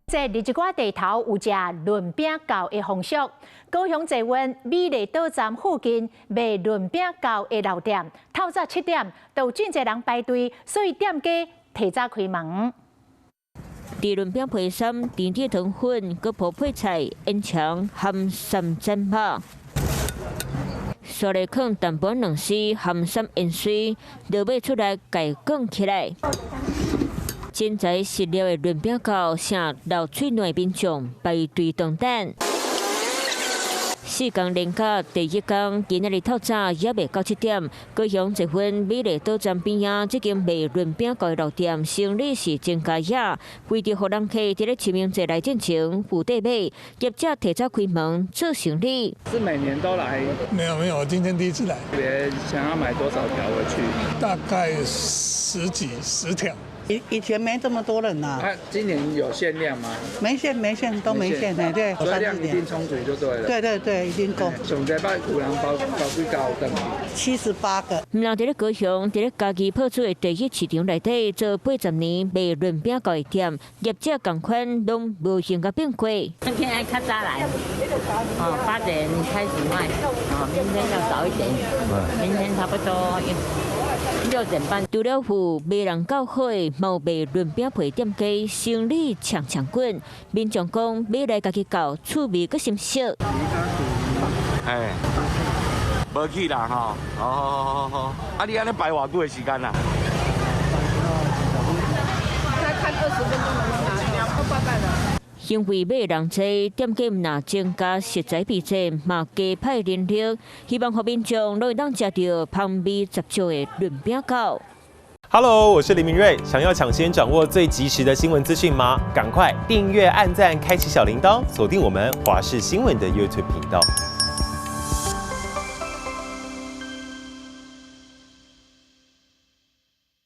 這佇一寡地頭有食潤餅厚的風俗，高雄捷運美麗島站附近賣潤餅厚的老店，透早7點就有真濟人排隊，所以店家提早開門。佇潤餅皮捎甜甜糖粉，閣鋪配菜、煙腸含三層肉，煞來囥淡薄兩絲鹹捎芫荽，落尾出來共捲起來。真材實料的潤餅厚，成流喙瀾的民眾排隊長等。四工連假第一工，今仔日透早猶未到7點，高雄捷運美麗島站邊仔這間賣潤餅厚的老店，生意是真佳也。為著予人客佇咧清明節來進前有得買，業者提早開門做生意。是每年都來？沒有沒有，我今天第一次來。特別想要買多少條回去？大概十幾十條。以前沒這麼多人呐。啊，今年有限量嗎？沒限，沒限，都沒限，哎，對。所以量一定充足就對了。對對對，一定夠。上禮拜有人包包幾高等？78個。毋但佇咧高雄，佇咧家己鋪出的第一市場內底做80年賣潤餅厚的店，業者仝款攏無閒共變過。今天較早來，哦，8點開始賣，哦，明天要早一點，明天差不多6點半。除了有賣人較好的，嘛有賣潤餅皮店家，生意搶搶滾。民眾講買來家己攪，趣味閣新鮮。哎，無去啦吼，好好好好，啊你按呢排偌久的時間啦？再看20分鐘能不能拿到八百的。因為買人濟，店家毋但增加食材備濟，嘛加派人力，希望予民眾攏會當食著芳味十足的潤餅厚。 Hello，我是林明瑞，想要搶先掌握最及時的新聞資訊嗎？趕快訂閱、按讚、開啟小鈴鐺，鎖定我們華視新聞的 YouTube 頻道。